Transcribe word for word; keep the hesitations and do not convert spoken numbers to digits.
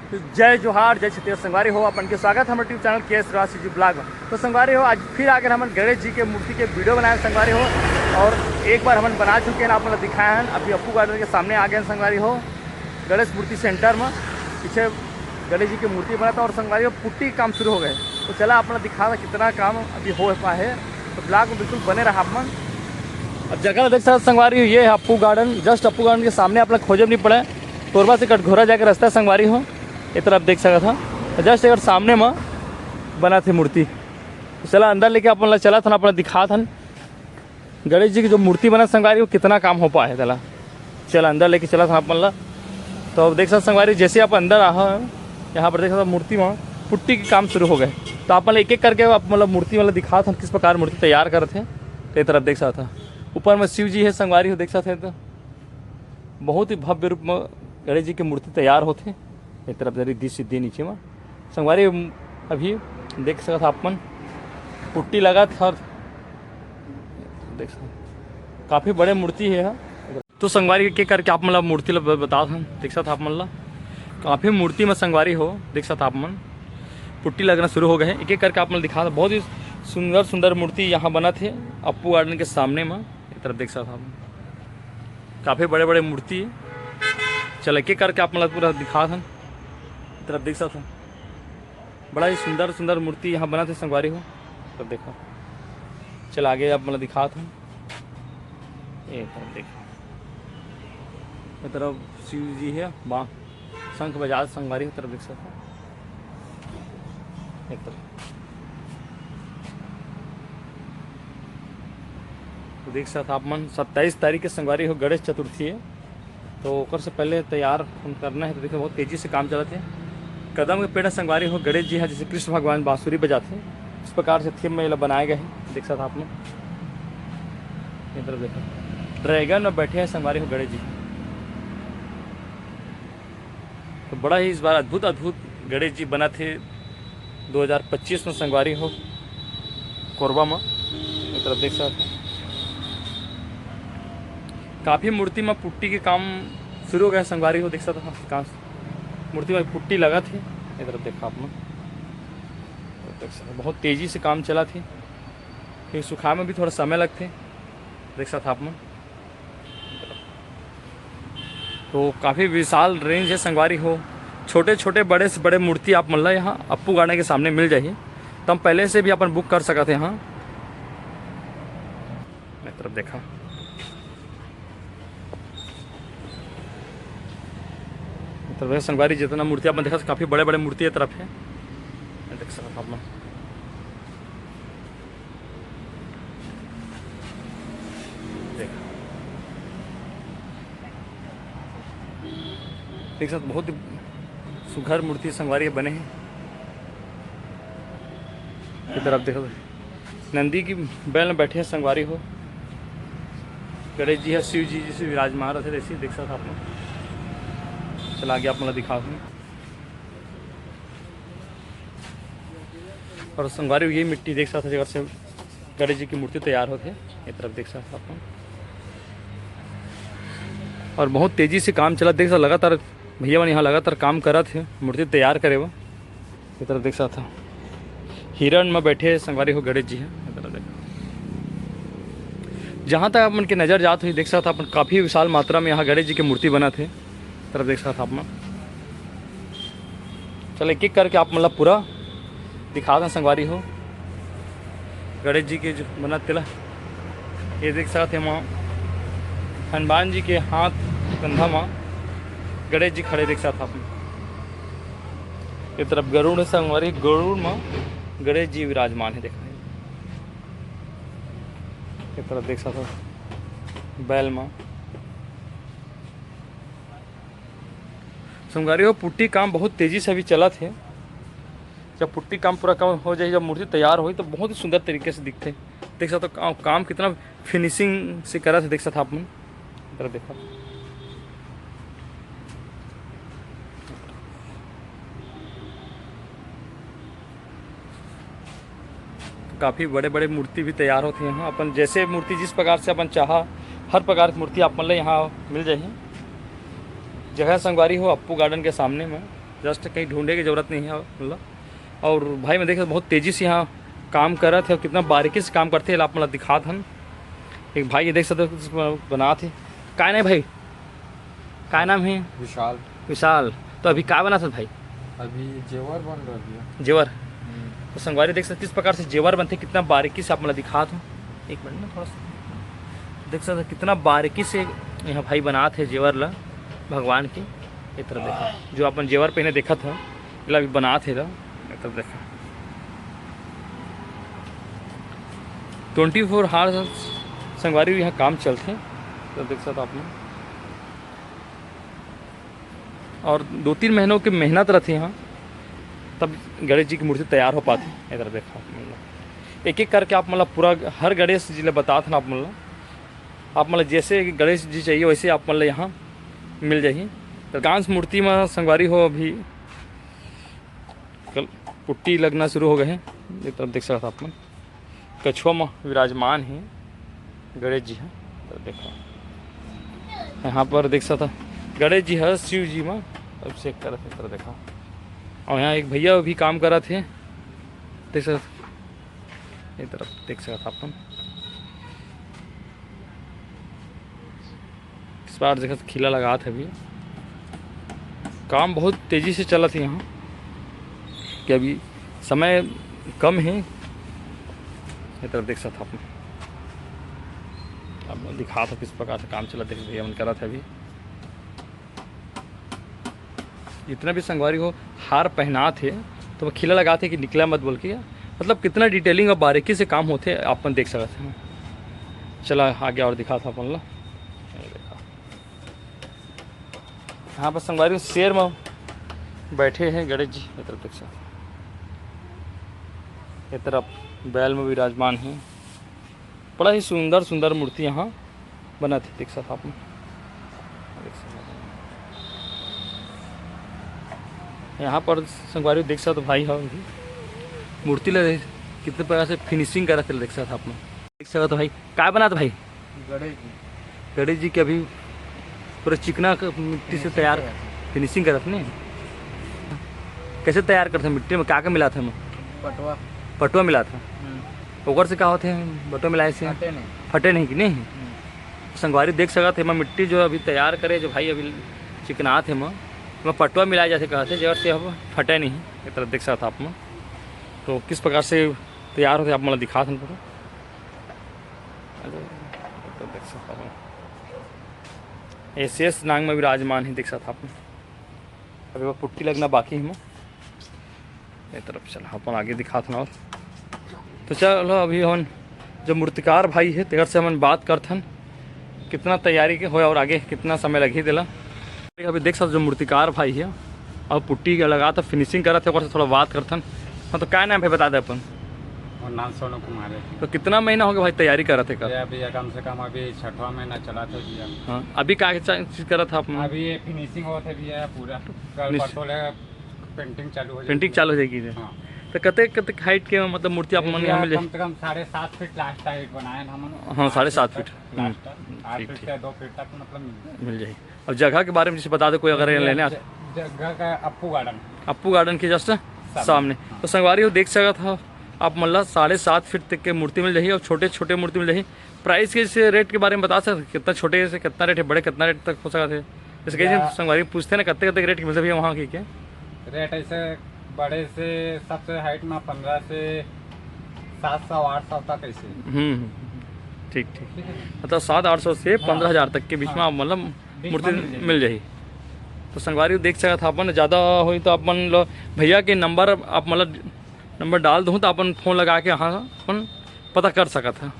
जय जोहार, जय छत्तीसगढ़ संगवारी हो, अपन के स्वागत है हमर YouTube चैनल के एस राज जी ब्लॉग में। तो संगवारी हो, आज फिर आगे हमन गणेश जी के मूर्ति के वीडियो बनाए संगवारी हो, और एक बार हमन बना चुके हैं, आप लोग दिखाए हैं। अभी अप्पू गार्डन के सामने आ गए हैं संगवारी हो, गणेश मूर्ति सेंटर में। पीछे गणेश जी की मूर्ति बना था और संगवारी हो पुट्टी काम शुरू हो गए। तो चला आप लोग दिखा था कितना काम अभी हो पाए है। तो ब्लॉग में बिल्कुल बने रहा आप मन। अब जगह देख सकते संगवारी हो, ये है Appu garden. Just Appu garden के सामने आप लोग खोजे नहीं पड़े, कोरबा से कटघोरा जाके रास्ता है संगवारी हो। ये तरफ देख सकत हा, जस्ट एक सामने में बना थे मूर्ति। तो चला अंदर लेके अपन ला चला थन, अपन ला दिखा थन गणेश जी की जो मूर्ति बना संगवारी हो, कितना काम हो पाए तेला। चला अंदर लेके चला थन अपन ला। तो अब देख सकत संगवारी, जैसे आप अंदर आ हा, यहाँ पर देख सकत मूर्ति में पुट्टी के काम शुरू हो गए। तो अपन ला एक एक करके आप मतलब मूर्ति मतलब दिखा थन किस प्रकार मूर्ति तैयार करत है। तो ये तरफ देख सकत हा, ऊपर में शिव जी है संगवारी हो, देख सकत है तो बहुत ही भव्य रूप में गणेश जी की मूर्ति तैयार होथे। ये तरफ जरी दृश्य दे नीचे में संगवारी अभी देख सकत हा आप मन, पुट्टी लगत हर देख सकत, काफ़ी बड़े मूर्ति हे हा। तो संगवारी के करके आप मन ला मूर्ति ला ब-, बतात हन, देख सकत हा आप मन ला काफ़ी मूर्ति में संगवारी हो, देख सकत हा आप मन पुट्टी लगना शुरू हो गए हैं। एक एक करके आप मन ला दिखा, बहुत ही सुंदर सुंदर मूर्ति यहाँ बनत हे अप्पू गार्डन के सामने में। ये तरफ देख सकत हा आप मन। काफ़ी बड़े बड़े मूर्ति हे। चल एक एक करके आप मन ला पूरा दिखात हन। ये तरफ देख सकत हन, बड़ा ही सुंदर सुंदर मूर्ति यहाँ बनत हे संगवारी हो। तरफ देखो, चल आगे आप मन ला दिखात हन। ये तरफ देखो, ये तरफ शिव जी हे, बा शंख बजात संगवारी हो, तरफ देख सकत हन। एक तरफ तो देख सकत हा आप मन, सत्ताईस तारीख के संगवारी हो गणेश चतुर्थी हे, तो ओकर से पहले तैयार हम करना हे। तो देखो बहुत तेजी से काम चलत हे। कदम के पेड़ संगवारी हो गणेश जी हा, जैसे कृष्ण भगवान बांसुरी बजाते हैं, इस प्रकार से थीम में एला बनाए गए हे। देख सकत हा आप मन, ये तरफ देखो, ड्रैगन में बैठे हैं संगवारी हो गणेश जी। तो बड़ा ही इस बार अद्भुत अद्भुत गणेश जी बनत हे दो हज़ार पच्चीस में संगवारी हो कोरबा में। ये तरफ देख सकत हा, काफ़ी मूर्ति में पुट्टी के काम शुरू हो गए संगवारी हो, देख सकत हा, कां-, मूर्ति में पुट्टी लगत हे। ये तरफ देखा आप मन, देख सकत हा, बहुत तेजी से काम चलत हे, फिर सुखाए में भी थोड़ा समय लगथे, देख सकत हा आप मन। तो काफ़ी विशाल रेंज हे संगवारी हो, छोटे छोटे बड़े से बड़े मूर्ति आप मन ला यहाँ अप्पू गार्डन के सामने मिल जाही। तो हम पहले से भी अपन बुक कर सकत हे। यहाँ एक तरफ देखा, मतलब हे संगवारी, जितना मूर्ति आप मन देखा, काफ़ी बड़े बड़े मूर्ति ये तरफ हे, देख सकत हा आप मन। देख, देख सकत, बहुत ही सुघर मूर्ति संगवारी बने हे। इधर आप देखो, नंदी की बैल में बैठे हैं संगवारी हो। गणेश जी हे, शिव जी जैसे विराजमान रहते, जैसे देख सकत हा आप लोग। चला आगे आप मतलब दिखा दूँ। और संगवारी हो, ये मिट्टी देख सकत हा, जेकर से गणेश जी की मूर्ति तैयार होथे। ये तरफ देख सकत हा आप लोग। और बहुत तेजी से काम चलत, देख सकत हा, लगातार भैया मन यहाँ लगातार काम करत हे मूर्ति तैयार करे बर। ये तरफ देख सकत हा, हिरण में बैठे संगवारी हो गणेश जी हे। ये तरफ देख, जहाँ तक आप मन के नजर जात होही, देख सकत हा आप मन, काफ़ी विशाल मात्रा में यहाँ गणेश जी के मूर्ति बनत हे। ये तरफ देख सकत हा आप मन, चल एक एक करके आप मन ला पूरा दिखा दें संगवारी हो। गणेश जी के जो बनत तेला, ये देख सकत हे, माँ हनुमान जी के हाथ कंधा माँ गणेश जी खड़े देख सकत हा आप। ये तरफ गरुड़ हे संगवारी, गरुड़ माँ गणेश जी विराजमान हे, देखा ये तरफ देख सकत हा बैल माँ। संगवारी हो, पुट्टी काम बहुत तेजी से अभी चलत हे। जब पुट्टी काम पूरा काम हो जाए, जब मूर्ति तैयार होही, तो बहुत ही सुंदर तरीके से दिखथे। देख सकत हा, काम, काम कितना फिनिशिंग से करत हे, देख सकत हा आप मन। इधर देखा, काफ़ी बड़े-बड़े मूर्ति भी तैयार होथे यहाँ। अपन जैसे मूर्ति जिस प्रकार से अपन चाहा, हर प्रकार की मूर्ति आप मन ल यहाँ मिल जाही। जगह संगवारी हो अप्पू गार्डन के सामने में। जस्ट कहीं ढूंढे के जरूरत नहीं है, मतलब। और भाई मन देख सकत हव बहुत तेजी से यहाँ काम करत हे और कितना बारीकी से काम करथे, एला आप मन ला दिखात हन। एक भाई ये देख सकत हव बनात हे, काय नाम हे भाई? काय नाम हे? विशाल। विशाल, तो अभी का बनात हस भाई? अभी जेवर बन रहा है। जेवर। हम्म। तो संगवारी देख सकत हव किस प्रकार से जेवर बनथे, कितना बारीकी से आप मन ला दिखात हव। एक मिनट ना, थोड़ा सा देख सकत हव कितना बारीकी से यहाँ भाई बनात हे जेवर ला भगवान के। ये तरफ देखा, जो अपन जेवर पहने देखत हव, एला अभी बनात हे एला। ये तरफ देखा, ट्वेंटी फोर आवर्स संगवारी यहाँ काम चलथे। तो देख सकत हव आप मन, और दो तीन महीनों के मेहनत रथे यहाँ, तब गणेश जी की मूर्ति तैयार हो पाथे। इधर देखा आप मन ला, एक एक करके आप मन ला पूरा हर गणेश जी ला बतात हन आप मन ला। आप मन ला जैसे गणेश जी चाहिए वैसे आप मन ला यहाँ मिल जाही। तो कांस मूर्ति में संगवारी हो अभी कल पुट्टी लगना शुरू हो गए हे। ये तरफ देख सकत हव आप मन, कछुआ में विराजमान हे गणेश जी ह। तो देखो, यहाँ पर देख सकत हव गणेश जी ह शिव जी में अभिषेक करत हे। तो देखो, और यहाँ एक भैया भी काम करत हे, देख सकत हव, ये तरफ देख सकत हव आप मन। इस बार देखत खीला लगात हे अभी। काम बहुत तेजी से चलत हे यहाँ, कि अभी समय कम हे। ये तरफ देख सकत हव आप मन, अब दिखात हव किस प्रकार से काम चलत हे, भैया मन करत हे अभी। जितना भी संगवारी हो हार पहनात हे, तो वो खीला लगात हे कि निकला मत बोल के, मतलब कितना डिटेलिंग और बारीकी से काम होथे आप मन देख सकत हव। चला आगे और दिखात हव आप मन ला। ये देखा, यहाँ पर संगवारी हो शेर में बैठे हे गणेश जी। ये तरफ देख सकत हव, ये तरफ बैल में विराजमान हे। बड़ा ही सुंदर सुंदर मूर्ति यहाँ बनत हे, देख सकत हव आप मन। देख सकत हव। यहाँ पर संगवारी देख सकत हव भाई ह मूर्ति ला कितने प्रकार से फिनिशिंग करत हे, देख सकत हव आप मन। देख सकत हव भाई, काय बनात हे भाई? गणेश जी। गणेश जी के अभी पूरा चिकना क-, मिट्टी से फिनिशिंग तैयार, करत हे। फिनिशिंग करत हे नहीं? कैसे तैयार करत हे? मिट्टी में का का मिलात हे एमा? पटवा। पटवा मिलात हे। हम्म। ओकर से का होथे पटवा मिलाए से? फटे नहीं। फटे नहीं कि नहीं? हम्म। संगवारी देख सकत हे, एमा मिट्टी जो अभी तैयार करे, जो भाई अभी चिकनात हे एमा, एमा पटवा मिलाए जाथे कहत हे, जेकर से अब फटे नहीं। ये तरफ देख सकत हव आप मन, तो किस प्रकार से तैयार होथे आप मन ला दिखात हन पूरा। ये तरफ देख सकत हव आप मन, ये शेष नांग में विराजमान हे, देख सकत हव आप मन। अभी वो पुट्टी लगना बाकी हे एमा। ये तरफ चल, अपन आगे दिखात हन। और तो चलो, अभी हमन जो मूर्तिकार भाई हे, तेकर से हमन बात करथन, कितना तैयारी के होय और आगे कितना समय लगही तेला। अभी देख सकत हव, जो मूर्तिकार भाई हे, और पुट्टी के लगात हे, फिनिशिंग करत हे, ओकर से थोड़ा बात करथन। हाँ, तो का नाम हे, बता दे अपन। मोर नाम सोनू कुमार हे। तो कितना महीना हो गया भाई तैयारी करत हे कर? ये अभी ये कम से कम अभी छठवां महीना चलत हे भैया। हाँ, अभी का चा-, चीज करत हे अपन? अभी ये फिनिशिंग होत हे भैया पूरा। कल फिनिश- परसों ले पेंटिंग चालू हो जाएगी। पेंटिंग चालू हो जाएगी। हाँ। तो कते, कते हाइट के मतलब मूर्ति आप मन ये यहाँ मिल जाए? कम से कम साढ़े सात फीट लास्ट हाइट बनाए हैं हम। हाँ, साढ़े सात फीट। लास्ट हम्म, आठ ठीक, फीट ठीक। से दो फीट तक मतलब मिल जाए। मिल जाए। अब जगह के बारे में जैसे बता दो, कोई अगर ये लेने आते। ज-, जगह का अप्पू गार्डन। अप्पू गार्डन के जस्ट सामने। सामने। हाँ। तो संगवारी हो, देख सकत हव आप मन ला साढ़े सात फीट तक के मूर्ति मिल जाही और छोटे छोटे मूर्ति मिल जाही। प्राइस के, जैसे रेट के बारे में बता सकत, कितना छोटे से कितना रेट हे, बड़े कितना रेट तक हो सकत हे? जैसे कई झन या संगवारी पूछथे ना, कत्ते कत्ते रेट के मिलथे भैया वहाँ के क्या? रेट ऐसे बड़े से सबसे हाइट में पन्द्रह से सात सौ आठ सौ तक ऐसे। हम्म, हम्म, हम्म। ठीक, ठीक। ठीक है। मतलब सात आठ सौ से हाँ। पन्द्रह हजार तक के बीच में हाँ। आप मतलब बीच में मूर्ति मिल जाएगी। मिल जाही। तो संगवारी देख सकत हव अपन, ज़्यादा होही तो अपन लो भैया के नंबर आप मतलब नंबर डाल दूँ तो अपन फोन लगा के यहाँ अपन पता कर सकत हव।